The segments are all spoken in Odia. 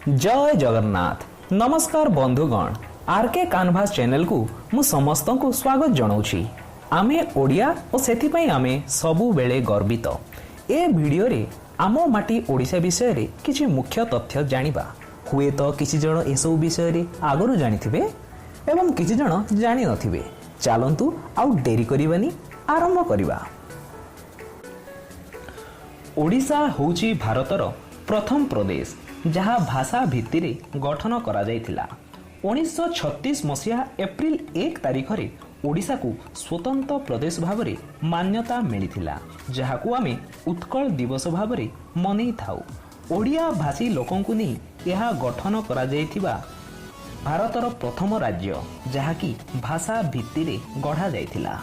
ଜୟ ଜଗନ୍ନାଥ। ନମସ୍କାର ବନ୍ଧୁଗଣ, ଆର୍ କେ କାନଭାସ୍ ଚ୍ୟାନେଲକୁ ମୁଁ ସମସ୍ତଙ୍କୁ ସ୍ୱାଗତ ଜଣାଉଛି। ଆମେ ଓଡ଼ିଆ ଓ ସେଥିପାଇଁ ଆମେ ସବୁବେଳେ ଗର୍ବିତ। ଏ ଭିଡ଼ିଓରେ ଆମ ମାଟି ଓଡ଼ିଶା ବିଷୟରେ କିଛି ମୁଖ୍ୟ ତଥ୍ୟ ଜାଣିବା। ହୁଏତ କିଛି ଜଣ ଏସବୁ ବିଷୟରେ ଆଗରୁ ଜାଣିଥିବେ ଏବଂ କିଛି ଜଣ ଜାଣିନଥିବେ। ଚାଲନ୍ତୁ, ଆଉ ଡେରି କରିବାନି, ଆରମ୍ଭ କରିବା। ଓଡ଼ିଶା ହେଉଛି ଭାରତର ପ୍ରଥମ ପ୍ରଦେଶ ଯାହା ଭାଷା ଭିତ୍ତିରେ ଗଠନ କରାଯାଇଥିଲା। 1936 ମସିହା ଏପ୍ରିଲ 1 ତାରିଖରେ ଓଡ଼ିଶାକୁ ସ୍ୱତନ୍ତ୍ର ପ୍ରଦେଶ ଭାବରେ ମାନ୍ୟତା ମିଳିଥିଲା, ଯାହାକୁ ଆମେ ଉତ୍କଳ ଦିବସ ଭାବରେ ମନେଇଥାଉ। ଓଡ଼ିଆ ଭାଷୀ ଲୋକଙ୍କୁ ନେଇ ଏହା ଗଠନ କରାଯାଇଥିବା ଭାରତର ପ୍ରଥମ ରାଜ୍ୟ ଯାହାକି ଭାଷା ଭିତ୍ତିରେ ଗଢ଼ାଯାଇଥିଲା।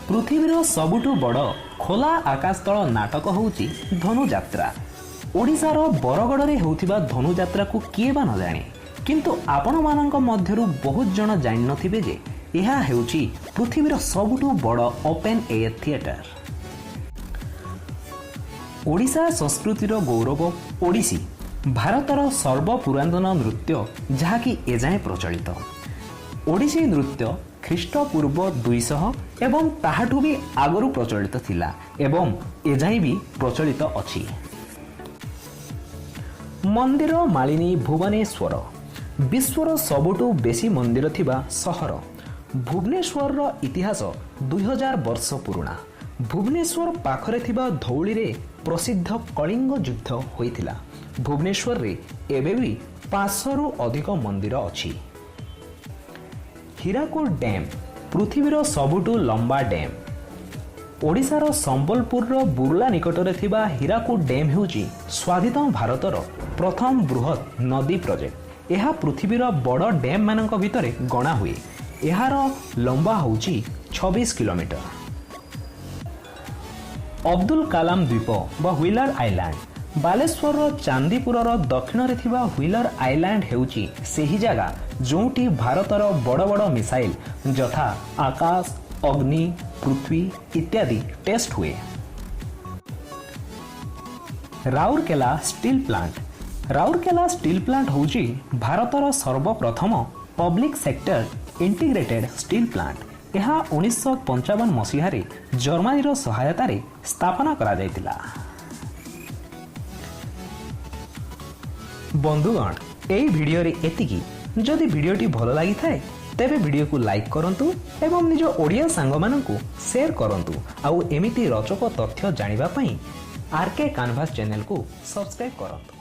ପୃଥିବୀର ସବୁଠୁ ବଡ଼ ଖୋଲା ଆକାଶ ତଳ ନାଟକ ହେଉଛି ଧନୁଯାତ୍ରା। ଓଡ଼ିଶାର ବରଗଡ଼ରେ ହେଉଥିବା ଧନୁଯାତ୍ରାକୁ କିଏ ବା ନ ଜାଣେ? କିନ୍ତୁ ଆପଣମାନଙ୍କ ମଧ୍ୟରୁ ବହୁତ ଜଣ ଜାଣିନଥିବେ ଯେ ଏହା ହେଉଛି ପୃଥିବୀର ସବୁଠୁ ବଡ଼ ଓପେନ୍ ଏୟାର ଥିଏଟର। ଓଡ଼ିଶା ସଂସ୍କୃତିର ଗୌରବ ଓଡ଼ିଶୀ ଭାରତର ସର୍ବପୁରାତନ ନୃତ୍ୟ, ଯାହାକି ଏଯାଏଁ ପ୍ରଚଳିତ। ଓଡ଼ିଶୀ ନୃତ୍ୟ ଖ୍ରୀଷ୍ଟପୂର୍ବ 200 ଏବଂ ତାହାଠୁ ବି ଆଗରୁ ପ୍ରଚଳିତ ଥିଲା ଏବଂ ଏଯାଏଁ ବି ପ୍ରଚଳିତ ଅଛି। ମନ୍ଦିର ମାଳିନୀ ଭୁବନେଶ୍ୱର ବିଶ୍ୱର ସବୁଠୁ ବେଶୀ ମନ୍ଦିର ଥିବା ସହର। ଭୁବନେଶ୍ୱରର ଇତିହାସ 2000 ବର୍ଷ ପୁରୁଣା। ଭୁବନେଶ୍ୱର ପାଖରେ ଥିବା ଧଉଳିରେ ପ୍ରସିଦ୍ଧ କଳିଙ୍ଗ ଯୁଦ୍ଧ ହୋଇଥିଲା। ଭୁବନେଶ୍ୱରରେ ଏବେ ବି 500ରୁ ଅଧିକ ମନ୍ଦିର ଅଛି। ହୀରାକୁଦ ଡ୍ୟାମ୍ ପୃଥିବୀର ସବୁଠୁ ଲମ୍ବା ଡ୍ୟାମ୍। ଓଡ଼ିଶାର ସମ୍ବଲପୁରର ବୁର୍ଲା ନିକଟରେ ଥିବା ହୀରାକୁଦ ଡ୍ୟାମ୍ ହେଉଛି ସ୍ୱାଧୀନ ଭାରତର ପ୍ରଥମ ବୃହତ୍ ନଦୀ ପ୍ରୋଜେକ୍ଟ। ଏହା ପୃଥିବୀର ବଡ଼ ଡ୍ୟାମ୍ମାନଙ୍କ ଭିତରେ ଗଣା ହୁଏ। ଏହାର ଲମ୍ବା ହେଉଛି 26 କିଲୋମିଟର। ଅବଦୁଲ କାଲାମ ଦ୍ୱୀପ ବା ହ୍ୱିଲର ଆଇଲ୍ୟାଣ୍ଡ। ବାଲେଶ୍ୱରର ଚାନ୍ଦିପୁରର ଦକ୍ଷିଣରେ ଥିବା ହ୍ୱିଲର ଆଇଲ୍ୟାଣ୍ଡ ହେଉଛି ସେହି ଜାଗା ଯେଉଁଠି ଭାରତର ବଡ଼ ବଡ଼ ମିସାଇଲ ଯଥା ଆକାଶ, ଅଗ୍ନି, ପୃଥ୍ୱୀ ଇତ୍ୟାଦି ଟେଷ୍ଟ ହୁଏ। Rourkela steel plant. Rourkela steel plant ହେଉଛି ଭାରତର ସର୍ବପ୍ରଥମ public sector integrated steel plant। ଏହା 1955 ମସିହାରେ ଜର୍ମାନୀର ସହାୟତାରେ ସ୍ଥାପନା କରାଯାଇଥିଲା। ବନ୍ଧୁଗଣ, ଏହି ଭିଡ଼ିଓରେ ଏତିକି। ଯଦି ଭିଡ଼ିଓଟି ଭଲ ଲାଗିଥାଏ, ତେବେ ଭିଡ଼ିଓକୁ ଲାଇକ୍ କରନ୍ତୁ ଏବଂ ନିଜ ଓଡ଼ିଆ ସାଙ୍ଗମାନଙ୍କୁ ସେୟାର କରନ୍ତୁ। ଆଉ ଏମିତି ରୋଚକ ତଥ୍ୟ ଜାଣିବା ପାଇଁ ଆର୍ କେ କାନଭାସ୍ ଚ୍ୟାନେଲକୁ ସବସ୍କ୍ରାଇବ୍ କରନ୍ତୁ।